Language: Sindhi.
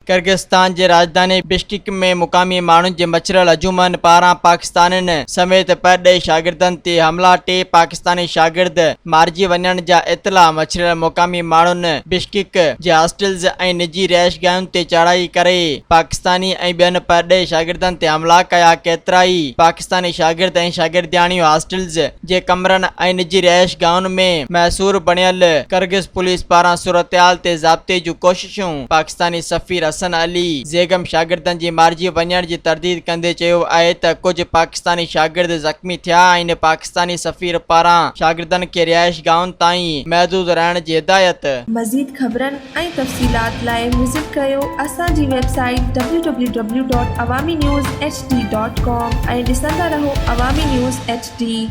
ڪرغستان جي راڄڌاني بشڪيڪ ۾ مقامي ماڻهن جي مڇريل هجومن پاران پاڪستانين سميت پرڏيهي شاگردن تي حملا، ٽي پاڪستاني شاگرد مارجي وڃڻ جا اطلاع، مڇريل مقامي ماڻهن بشڪيڪ جي هاسٽلز ۽ نجي رهائشگاهن تي چڙهائي ڪري پاڪستاني ۽ ٻين پرڏيهي شاگردن تي حملا ڪيا، ڪيترائي پاڪستاني شاگرد ۽ شاگردياڻيون هاسٽلز جي ڪمرن ۽ نجي رهائشگاهن ۾ محصور بڻيل، ڪرغز پوليس پاران صورتحال تي ضابطي جون ڪوششون، پاڪستاني سفير حسن علي زيگم شاگردن جي مارجي وڃڻ جي ترديد ڪندي چيو آهي ته ڪجهه پاڪستاني شاگرد زخمي ٿيا آهن، پاڪستاني سفير پاران شاگردن کي رهائشگاهن تائين محدود رهڻ جي هدايت. مزيد خبرن ۽ تفصيلات لاء وزٽ ڪريو اسان جي website W W W dot Awami news H D dot com ۽ ڏسندا رهو عوامي نيوز ايڇ ڊي.